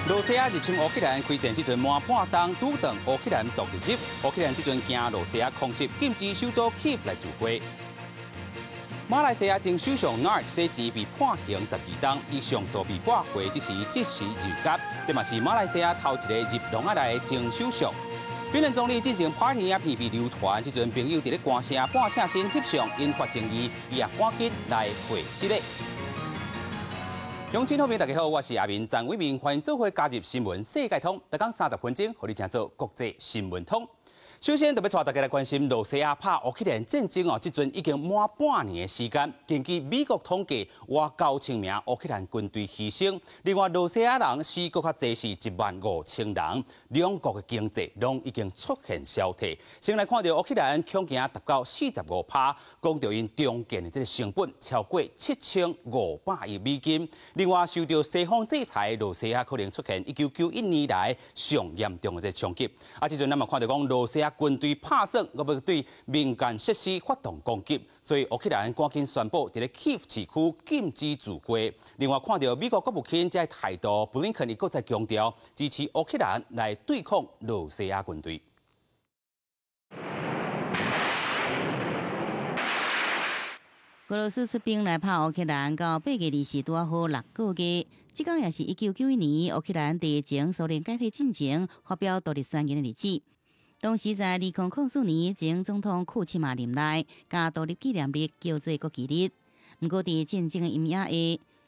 羅西亞入侵烏克蘭開戰，這陣滿半冬拄當烏克蘭獨立日，烏克蘭這陣驚羅西亞空襲，禁止首都基輔來聚會。馬來西亞前首相納吉洗錢被判刑12冬，伊上訴被駁回，這時即時入獄。這嘛是馬來西亞頭一個入籠仔內的前首相。芬蘭總理進前 party 影片被流傳，這陣朋友佇咧寒聲半赤身翕相，引發爭議，伊也趕緊來回釋咧。鄉親好面，大家好，我是阿明張偉明，歡迎做伙加入新聞世界通，逐工30分鐘，予你成做國際新聞通。首先，特別帶大家來關心羅西亞拍烏克蘭戰爭哦，這陣已經滿半年的時間。根據美國統計，倚9000名烏克蘭軍隊犧牲，另外羅西亞人死閣較濟是1萬5千人，兩國的經濟攏已經出現消退。先來看著烏克蘭恐驚達到45趴，講著𪜶重建的這个成本超過7500億美金。另外，受著西方制裁，羅西亞可能出現1991年來上嚴重的這個衝擊。啊，這陣咱嘛看著講羅西亞軍隊拍算，閣欲對民間設施發動攻擊，所以烏克蘭趕緊宣布，佇咧基輔市區禁止聚會。另外，看著美國國務卿這態度，布林肯伊閣再強調支持烏克蘭來對抗羅西亞軍隊。俄羅斯出兵來拍烏克蘭，到8月20拄好6個月。這工也是1991年烏克蘭佇前蘇聯解體進前發表獨立宣言的日子。當時在2004年，前總統庫奇馬任內，共獨立紀念日叫做國旗日。毋過，佇戰爭的陰影下，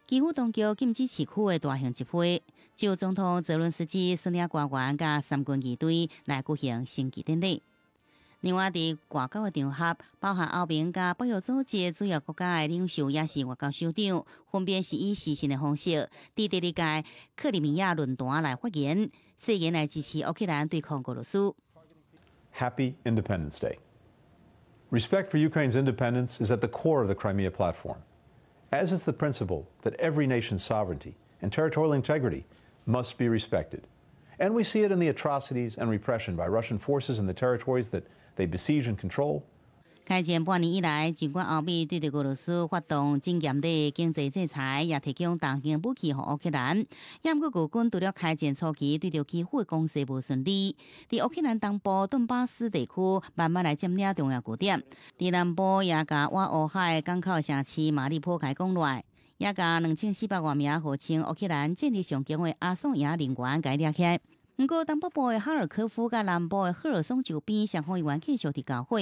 基輔當局禁止市區的大型集會，就總統澤倫斯基率領官員佮三軍儀隊來舉行升旗典禮。另外，佇外交的場合，包含歐盟佮北約組織主要國家的領袖，也是外交首長，分別是以視訊的方式，佇第二屆克里米亞論壇來發言，誓言來支持烏克蘭對抗俄羅斯。 Happy Independence Day. Respect for Ukraine's independence is at the core of the Crimea Platform, as is the principle that every nation's sovereignty and territorial integrity must be respected. And we see it in the atrocities and repression by Russian forces in the territories that they besiege and control. 開戰半年以來，儘管歐美對著俄羅斯發動真嚴厲經濟制裁，也提供重型武器予烏克蘭，也毋過俄軍除了開戰初期對著基輔的攻勢無順利，佇烏克蘭東部頓巴斯地區慢慢來佔領重要據點，佇南部也共倚烏海港口城市馬里波共攻落來，也共2400外名號稱烏克蘭戰力上強的亞速營人員共掠起來。毋過東北部的哈爾科夫佮南部的赫爾松周邊，雙方猶原繼續佇交火。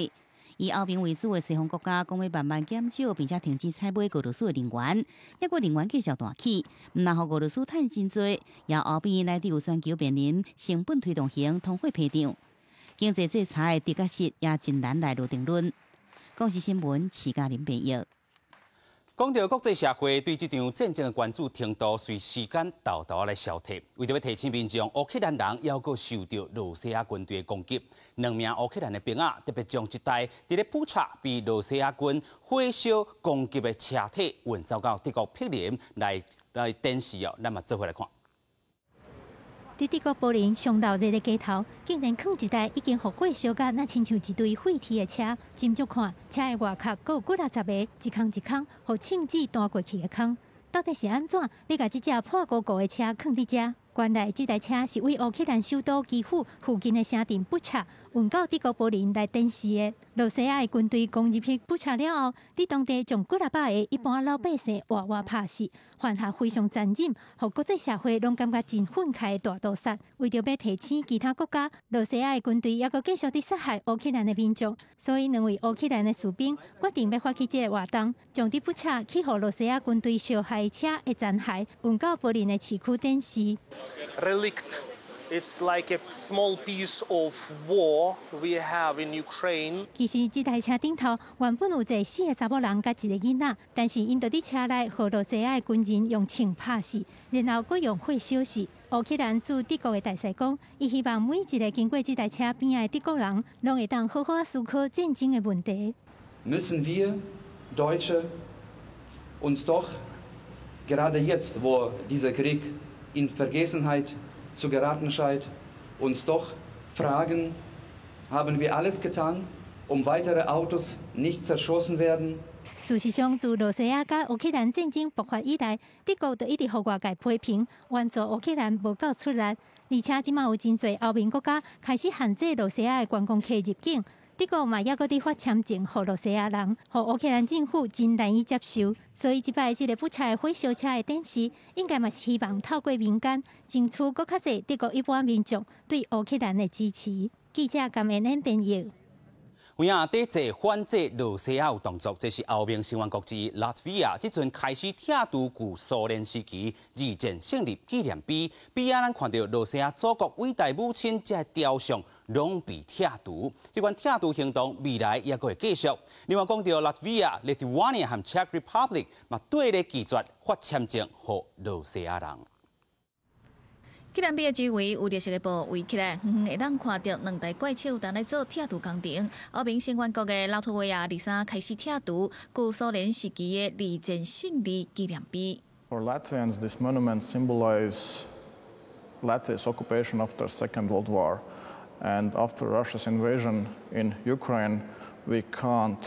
以歐盟為主的西方國家講欲慢慢減少，並且停止採買俄羅斯的能源，抑閣能源繼續大起，毋但予俄羅斯趁真濟，也歐美乃至有全球面臨成本推動型通貨膨脹，經濟制裁的得佮失也真難來落定論。公視新聞，徐嘉玲編譯。講著國際社會對這場戰爭的關注程度，隨時間沓沓來消退。為著欲提醒民眾，烏克蘭人猶閣受著羅西亞軍隊的攻擊，兩名烏克蘭的兵仔特別將一台佇咧布查被羅西亞軍火燒攻擊的車體運送到德國柏林來來展示哦。咱嘛做伙來看。佇德國柏林上鬧熱的街頭，竟然囥一台已經予火燒甲若親像一堆廢鐵的車。斟酌看，車的外殼閣有幾若十个一空一空，予銃子彈過去的空。到底是按怎欲共這隻破糊糊的車囥佇遮？原來這台車是對烏克蘭首都基輔附近的城鎮布查運到德國柏林來展示的。羅西亞的軍隊攻入去布查了後，佇當地將幾若百个一般老百姓活活拍死，犯下非常殘忍，予國際社會攏感覺真憤慨的大屠殺。為著欲提醒其他國家，羅西亞的軍隊猶閣繼續佇殺害烏克蘭的民眾，所以兩位烏克蘭的士兵決定欲發起這个活動，將佇布查去予羅西亞軍隊燒害的車的殘骸運到柏林的市區展示。 Relict. It's like a small piece of war we have in Ukraine. 其實這台車頂頭原本有坐四个查某人佮一个囡仔，但是𪜶就佇車內予羅西亞的軍人用槍拍死，然後閣用火燒死。烏克蘭駐德國的大使講，伊希望每一个經過這台車邊仔的德國人，攏會當好好思考戰爭的問題。 Müssen wir Deutsche uns doch gerade jetzt, wo dieser Krieg in Vergessenheit zu geraten scheint, uns doch fragen, haben wir alles getan, um weitere Autos nicht zerschossen werden? 事實上，自羅西亞佮烏克蘭戰爭爆發以來，德國就一直予外界批評援助烏克蘭無夠出力，而且這馬有真濟歐盟國家開始限制羅西亞的觀光客入境。德國嘛猶閣佇發簽證予羅西亞人，予烏克蘭政府真難以接受。所以這擺這個不拆火燒車的展示，應該嘛是希望透過民間爭取閣較濟德國一般民眾對烏克蘭的支持。記者甘恩恩編譯。有影佇這反制羅西亞有動作，這是歐盟成員國之一拉脫維亞，這陣開始拆除舊蘇聯時期二戰勝利紀念碑。比亞咱看著羅西亞祖國偉大母親這雕像攏被拆除。這款拆除行動未來也閣會繼續。另外講著拉脫維亞、Lithuania 和 Czech Republic 嘛，對咧拒絕發簽證予羅西亞人。紀念碑的周圍有綠色的布圍起來，遠遠會當看著兩台怪手佇咧做拆除工程。歐盟成員國的拉脫維亞禮三開始拆除舊蘇聯時期的二戰勝利紀念碑。 For Latvians, this monument symbolizes Latvia's occupation after Second World War, and after Russia's invasion in Ukraine, we can't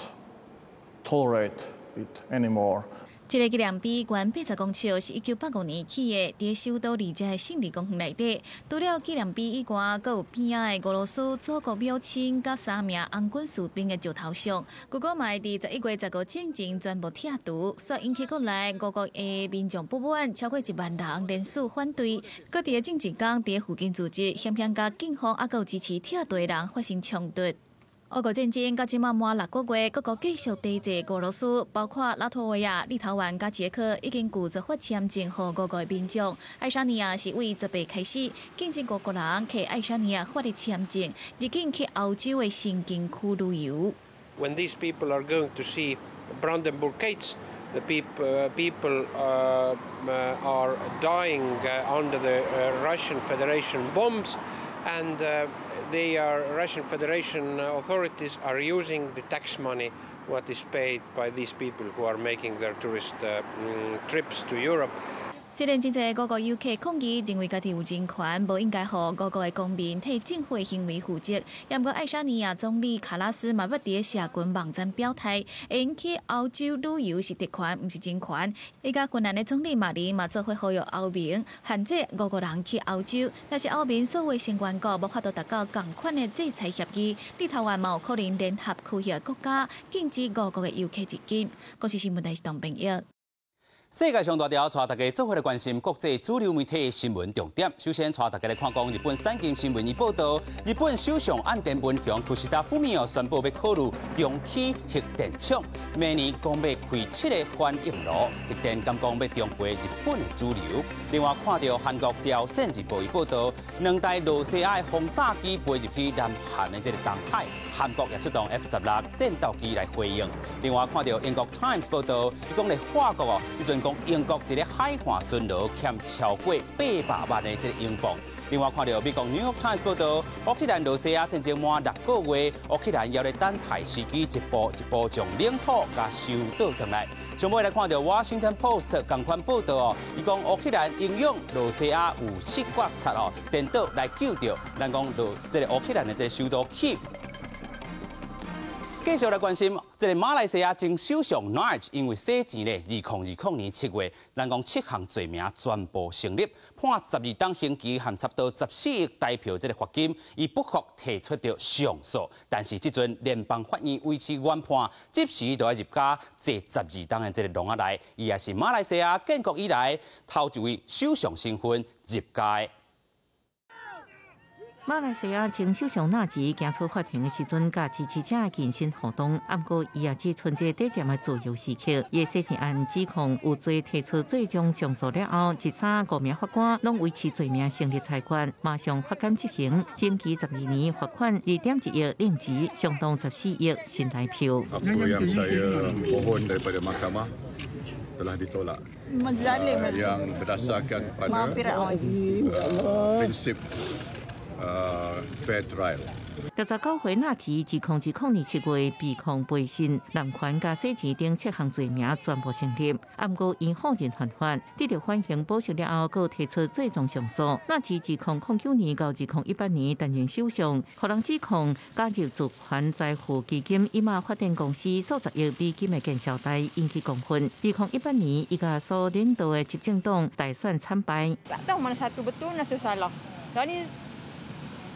tolerate it anymore. 這个紀念碑懸80公尺，是1985年起的，佇首都里加的勝利公園內底。除了紀念碑以外，閣有邊仔的俄羅斯祖國母親佮三名紅軍士兵的石頭像。據講嘛會佇11月15進前全部拆除，煞引起國內俄國的民眾不滿，超過1萬人連署反對。閣佇個前一工，佇附近組織險險佮警方猶閣有支持拆除的人發生衝突。烏俄戰爭到這馬滿6個月，各國繼續抵制俄羅斯，包括拉脫維亞、立陶宛佮捷克已經拒絕發簽證予俄國的民眾。愛沙尼亞是對18開始禁止俄國人摕愛沙尼亞發的簽證入境去歐洲的申根區旅遊。 When these people are going to see Brandenburg Gates, the people are dying under the Russian Federation bombs, and the Russian Federation authorities are using the tax money what is paid by these people who are making their tourist trips to Europe. 雖然真濟俄國遊客抗議，認為家己有人權，無應該予俄國的公民替政府的行為負責。毋過愛沙尼亞總理卡拉斯嘛捌佇社群網站表態，會用去歐洲旅遊是特權，毋是人權。伊佮芬蘭的總理馬林嘛做伙呼籲歐盟限制俄國人去歐洲。若是歐盟所有成員國無法度達到仝款的制裁協議，立陶宛嘛有可能聯合區域國家禁止俄國的遊客入境。國視新聞台是董編譯。世界上大條，帶大家做伙來關心國際主流媒體的新聞重點。首先，帶大家來看講日本產經新聞伊報導，日本首相岸田文雄岸田文雄宣布欲考慮重啟核電廠，明年講欲開七个反應爐，核電敢講欲重回日本的主流。另外，看著韓國朝鮮日報伊報導，兩台羅西亞的轟炸機飛入去南韓的這个東海，韓國也出動 F-16戰鬥機來回應。另外，看著英國 Times 報導，伊講咧法國哦，這陣講英國佇咧海岸巡邏欠超過800萬的這个英鎊。另外看著美國 New York Times 報導，烏克蘭羅西亞戰爭滿6個月，烏克蘭猶咧等待時機，一步一步將領土共收倒轉來。上尾來看著 Washington Post 仝款報導哦，伊講烏克蘭擁有羅西亞有失覺察哦，顛倒來救著咱講羅這个烏克蘭的這个首都基輔。繼續來關心，這个馬來西亞前首相納吉因為洗錢咧，2020年7月，咱講七項罪名全部成立，判12冬刑期和差不多14億台票這个罰金，伊不服提出著上訴，但是這陣聯邦法院維持原判，即時就愛入監坐12冬的這个籠仔內，伊也是馬來西亞建國以來頭一位首相身份入監的。馬來西亞前首相納吉行出法庭的時陣，佮支持者現身互動。毋過，伊也只賰這短暫的自由時刻。伊的洗錢案指控有罪，提出最終上訴了後，這三五名法官攏維持罪名成立裁決，馬上發監執行，刑期12年，罰款2.1億令吉，相當14億新台票。 Apa yang saya mohon daripada mahkamah telah ditolak yang berdasarkan pada prinsip fair trial. 69歲納吉2020年7月被控背信、濫權佮洗錢等七項罪名全部成立，毋過伊否認犯法，得著緩刑保釋了後，閣提出最終上訴。納吉2009年到2018年擔任首相，予人指控加入主權財富基金伊瑪發電公司數十億美金的建設貸引起公憤。2018年，伊佮所領導的執政黨大選慘敗。 Tak tahu mana satu betul, mana satu salah. Dah ni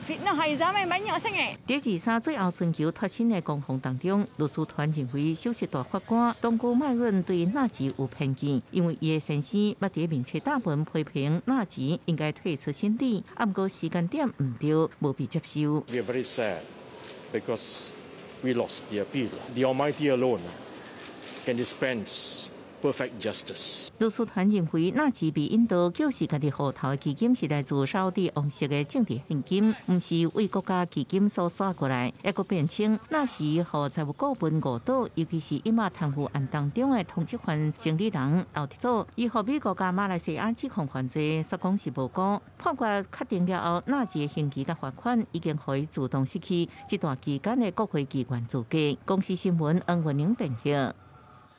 fitnah akhir zaman banyak sangat. 佇23最後尋求脫身的攻防當中，律師團認為首席大法官東姑麥潤對納吉有偏見，因為伊的先生捌佇面冊貼文批評納吉應該退出審理，毋過時間點毋對，無被接受。 We are very sad because we lost the appeal. The Almighty alone can dispense perfect justice. 律師團認為，納吉被引導就是家己戶頭的基金是來自沙烏地王室的政治獻金，毋是為國家基金所刷過來。抑閣辯稱，納吉予財務顧問誤導，尤其是伊瑪貪污案當中的通緝犯經理人劉特佐，伊予美國佮馬來西亞指控犯罪，說講是無辜。判決確定了後，納吉的刑期佮罰款已經予伊自動失去這段期間的國會議員資格。公視新聞黃文玲編譯。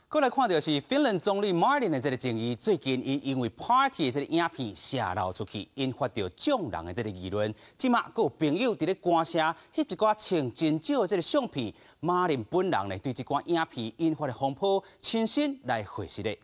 閣來看著是芬蘭總理馬林的這个爭議，最近伊因為 party 的這个影片洩露出去，引發著眾人的這个議論。這馬閣有朋友佇咧寒舍翕一寡穿真少的這个相片，馬林本人呢對這寡影片引發的風波，親身來回釋的。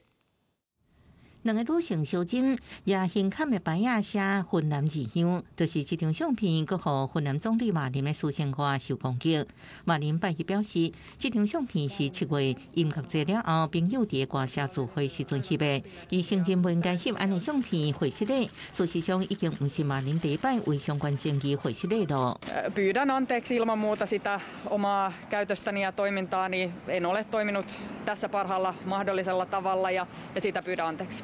兩个女性相親，也胸坎的牌仔寫芬蘭異鄉，就是這張相片，閣予芬蘭總理馬林的私生活受攻擊。馬林拜一表示，這張相片是7月音樂節了後，朋友佇歌社聚會時陣翕的。伊承認無應該翕按呢相片回失禮，事實上已經毋是馬林第一擺為相關爭議回失禮囉。 Pyydän anteeksi ilman muuta sitä omaa käytöstäni ja toimintaani. En ole toiminut tässä parhaalla mahdollisella tavalla ja siitä pyydän anteeksi.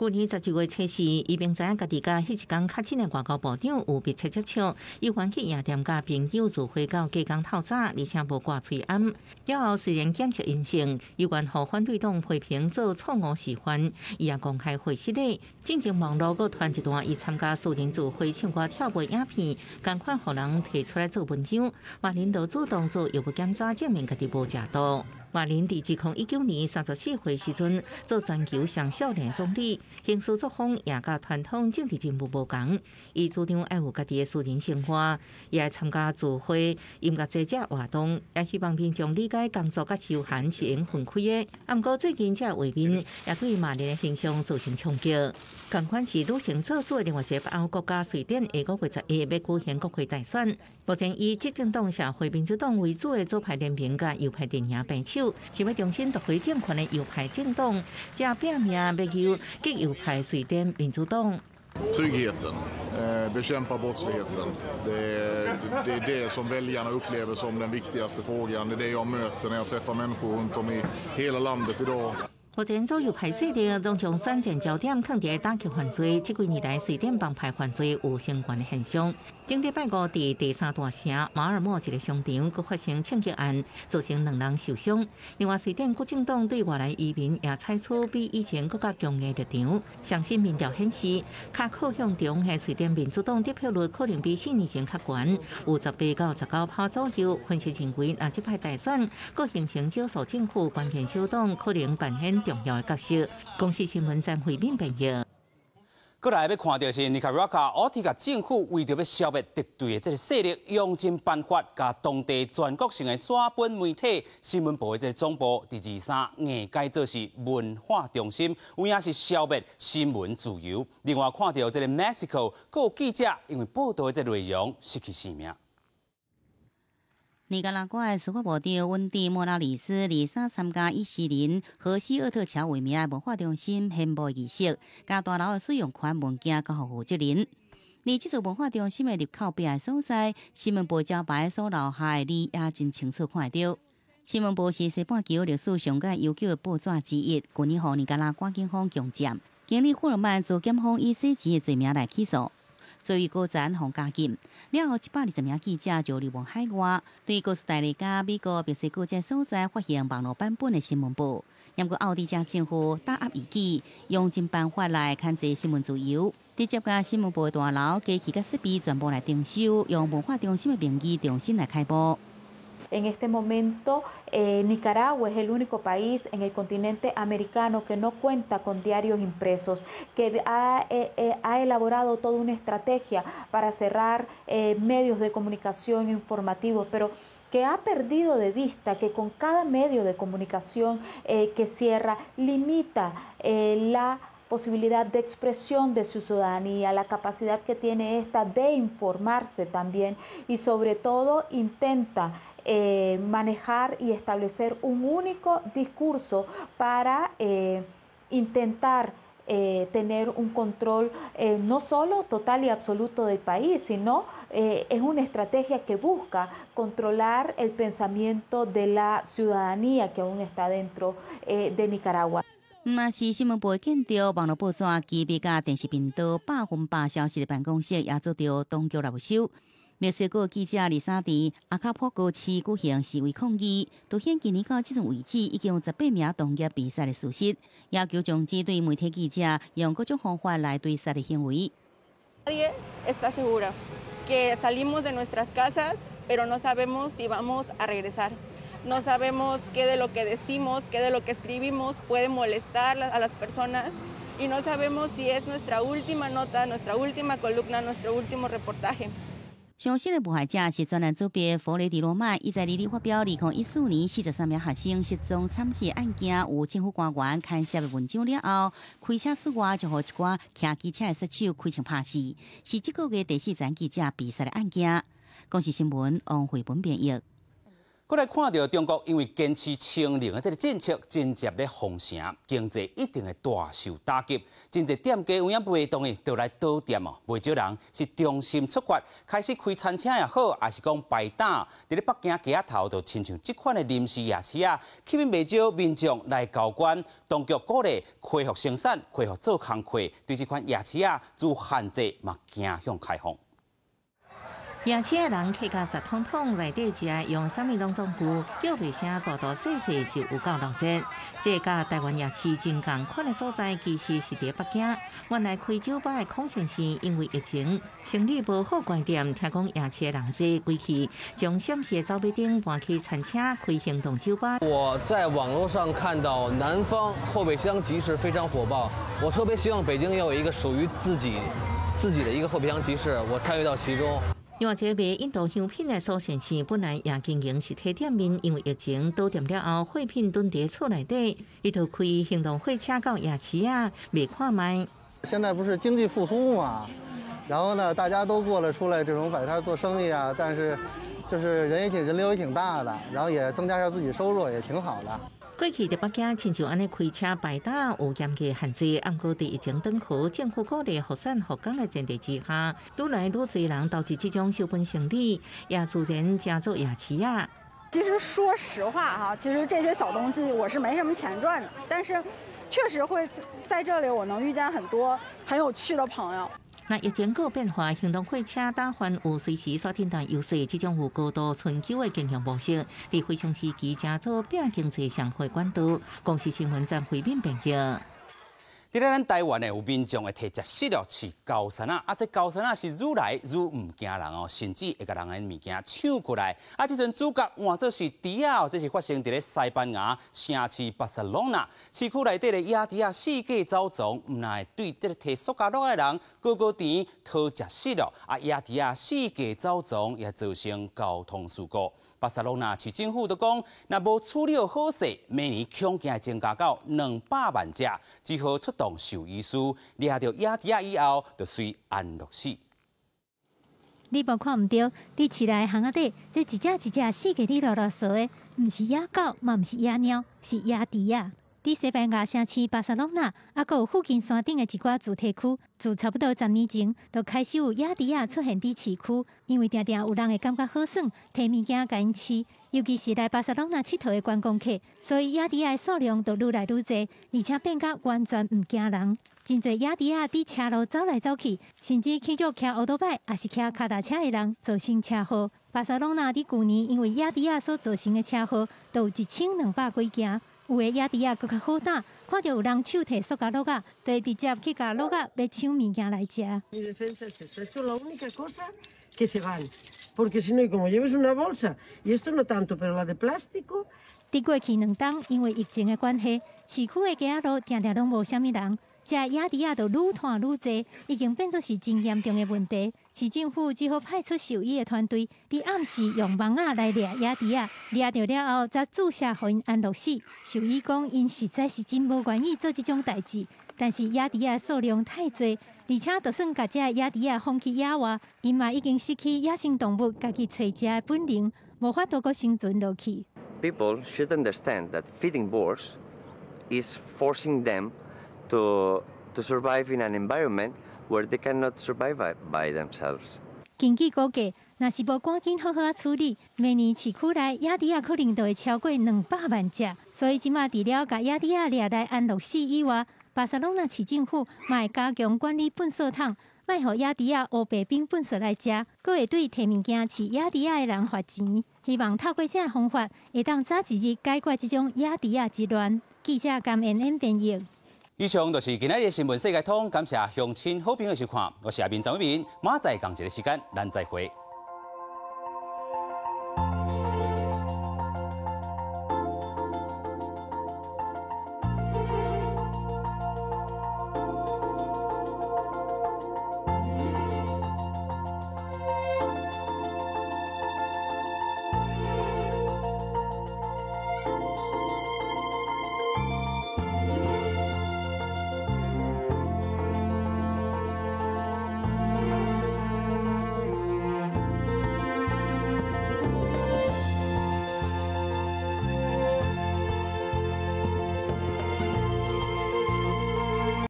去年11月初四，伊明知影家己佮彼一工確診的外交部長有密切接觸，伊還去夜店佮朋友聚會到隔工透早，而且無掛喙罨。了後雖然檢測陰性，猶原予反對黨批評做錯誤示範，伊也公開回失禮。進前網路閣傳一段伊參加私人聚會唱歌跳舞影片，仝款予人提出來做文章。馬林就主動做藥物檢查，證明家己無食毒。馬林佇2019年34歲時陣做全球上少年總理，行事作風也佮傳統政治人物無仝。伊主張愛有家己的私人生活，也愛參加聚會、音樂節這活動，也希望民眾理解工作佮休閒是應分開的。毋過最近這畫面也對馬林的形象造成衝擊。仝款是女性做主的另外一个北歐國家瑞典，下個月11欲舉行國會大選。目前以執政黨社會民主黨為主的左派聯盟佮右派陣營平手，想欲重新奪回政權的右派政黨，正拼命欲由極右派瑞典民主黨。 Tryggheten, bekämpa brottsligheten. Det är det som väljarna upplever som den viktigaste frågan. Det är det jag möter när jag träffar människor runt om i hela landet idag. 目前左右派勢力攏將選戰焦點放佇打擊犯罪，這幾年來瑞典幫派犯罪有升懸的現象。頂禮拜五，佇第三大城馬爾默一个商場，閣發生槍擊案，造成兩人受傷。另外，瑞典國政黨對外來移民也採取比以前閣較強硬的立場。上新民調顯示，較靠向中的瑞典民主黨得票率可能比4年前較懸，有18到19%左右。分析認為，若這擺大選閣形成少數政府，關鍵小黨可能扮演重要的角色。公視新聞張惠敏編譯。閣來欲看著是尼加拉瓜奧蒂加政府為著欲消滅敵對的這个勢力，用盡辦法，共當地全國性的紙本媒體新聞部的這个總部，佇23硬改做是文化中心，有影是消滅新聞自由。另外看著這个 Mexico，閣有記者因為報導的這个內容失去性命。尼加拉瓜的司法部長溫蒂莫拉里斯23參加以詩人何西厄特喬為名的文化中心宣布儀式，共大樓的使用權文件交予負責人。佇這座文化中心的入口壁的所在，新聞部招牌所留下的字也真清楚看會著。新聞部是西半球歷史上蓋悠久的報紙之一，去年予尼加拉瓜警方強佔，經理霍爾曼遭檢方以洗錢的罪名來起訴。所以高層予監禁了後，120名記者就流亡海外，對哥斯達黎加、美國、墨西哥這所在發行網路版本的新聞報，毋過奧迪加政府打壓異己，用盡辦法來牽制新聞自由，直接共新聞部的大樓機器佮設備全部來徵收，用文化中心的名義重新來開播。 En este momento, Nicaragua es el único país en el continente americano que no cuenta con diarios impresos, que ha elaborado toda una estrategia para cerrar medios de comunicación informativos, pero que ha perdido de vista que con cada medio de comunicación que cierra, limita la posibilidad de expresión de su ciudadanía, la capacidad que tiene esta de informarse también y sobre todo intenta manejar y establecer un único discurso para intentar tener un control no solo total y absoluto del país, sino es una estrategia que busca controlar el pensamiento de la ciudadanía que aún está dentro de Nicaragua. 嘛是新聞部的建築、網絡報紙、機密佮電視頻道100%消息的辦公室，也遭著當局來沒收。墨西哥記者二三佇阿卡普哥市舉行示威抗議，凸顯今年到這陣為止已經有18名同業被殺的事實，要求終止對媒體記者用各種方法來追殺的行為。 Nadie está segura que salimos de nuestras casas, pero no sabemos si vamos a regresar. No sabemos qué de lo que decimos, qué de lo que escribimos puede molestar a las personas y no sabemos si es nuestra última nota, nuestra última columna, nuestro último reportaje. 上新的受害者是專欄主筆弗雷迪羅曼，伊在二二發表2014年43名學生失蹤慘死案件，有政府官員牽涉的文章了後，開車出外就予一寡騎機車的殺手開槍拍死，是這個月第四層記者被殺的案件。公視新聞王慧文編譯。閣來看著中國，因為堅持清零的這个政策，真正咧封城，經濟一定會大受打擊。真濟店家有影賣動的，就來倒店哦。袂少人是重新出發，開始開餐廳也好，抑是講擺檔。佇咧北京街仔頭，就親像這款的臨時夜市仔，吸引袂少民眾來交關。當局鼓勵恢復生產，恢復做工課，對這款夜市仔做限制嘛，驚向開放。夜市的人客甲雜統統，內底食用啥物攏總有，叫袂聲大大細細就有夠熱鬧。這佮台灣夜市真仝款的所在，其實是佇北京。原來開酒吧的孔先生因為疫情生意無好關店，聽講夜市的人濟，規氣將閃爍的走馬燈搬去餐車開行動酒吧。我在網絡上看到南方後備箱集市非常火爆，我特別希望北京也有一個屬於自己的一個後備箱集市，我參與到其中。另外，這個賣印度香品的蘇先生本來也經營實體店面，因為疫情倒店了後，貨品囤佇厝內底，伊就開行動貨車到夜市仔賣看覓。現在不是經濟復甦嘛，然後呢，大家都過來出來這種擺攤做生意啊，但是就是人也挺人流也挺大的，然後也增加下自己收入，也挺好的。過去佇北京，親像按呢開車擺檔有嚴格限制，毋過佇疫情轉好，政府鼓勵復產復工的前提之下，愈來愈濟人投入這種小本生意，也自然成做夜市仔。其實說實話哈，其實這些小東西我是沒什麼錢賺的，但是確實會在這裡我能遇見很多很有趣的朋友。那疫情閣變化，行動貨車打翻有隨時刷訂單優勢，這種有高度春秋的經營模式，佇非常時期成做拼經濟上好管道。公視新聞張惠敏編譯。佇咧咱台灣的有民眾會提食食哦，飼高山仔，啊，這高山仔是愈來愈毋驚人哦，甚至會共人的物件搶過來。啊，這陣主角換做是豬仔哦，這是發生佇咧西班牙城市巴塞隆納市區內底的野豬仔四界走傱，毋但會對這个提塑膠袋的人高高甜討食食哦，啊，野豬仔四界走傱也造成交通事故。巴塞隆納市政府都講，若無處理好勢，明年恐驚會增加到200萬隻，只好出動獸醫師掠著野豬仔以後，就隨安樂死。你無看毋著，佇市內巷仔底，這一隻一隻四界咧囉囉嗦的，毋是野狗，嘛毋是野貓，是野豬仔。佇西班牙城市巴塞隆納，抑閣有附近山頂的一寡住宅區，自差不多10年前，就開始有野豬仔出現佇市區，因為定定有人會感覺好耍，提物件共𪜶飼，尤其是來巴塞隆納𨑨迌的觀光客，所以野豬仔的數量就愈來愈濟，而且變甲完全毋驚人。真濟野豬仔佇車路走來走去，甚至去予騎歐多擺，抑是騎跤踏車的人造成車禍。巴塞隆納佇舊年因為野豬仔所造成的車禍，就有1200幾件。有的野豬仔閣較好膽，看著有人手提塑膠簍仔，就會直接去共簍仔欲搶物件來食。 Que se van, porque si no, y como lleves una bolsa, y esto no tanto, pero la de plástico. 佇過去2冬，因為疫情的關係，市區的街仔路定定攏無啥物人，遮野豬仔就愈湠愈濟，已經變做是真嚴重的問題。市政府只好派出獸醫的團隊，佇暗時用網仔來掠野豬仔，掠著了後，才注射予𪜶安樂死。獸醫講，𪜶實在是真無願意做這種代誌，但是野豬仔數量太濟，而且就算共這野豬仔放去野外，𪜶嘛已經失去野生動物家己揣食的本能，無法度閣生存落去。 People should understand that feeding boars is forcing them to survive in an environment where they cannot survive by themselves. 根據估計，若是無趕緊好好仔處理，明年市區內野豬仔可能就會超過200萬隻。所以這馬除了共野豬仔掠來安樂死以外，巴塞隆納市政府嘛會加強管理糞埽桶，莫予野豬仔烏白反糞埽來食，閣會對提物件飼野豬仔的人罰錢。希望透過這个方法，會當早一日解決這種野豬仔之亂。記者甘恩恩編譯。以上就是今仔日的新聞世界通，感謝鄉親好朋友收看，我是阿明張偉明，明仔載仝一个時間，咱再會。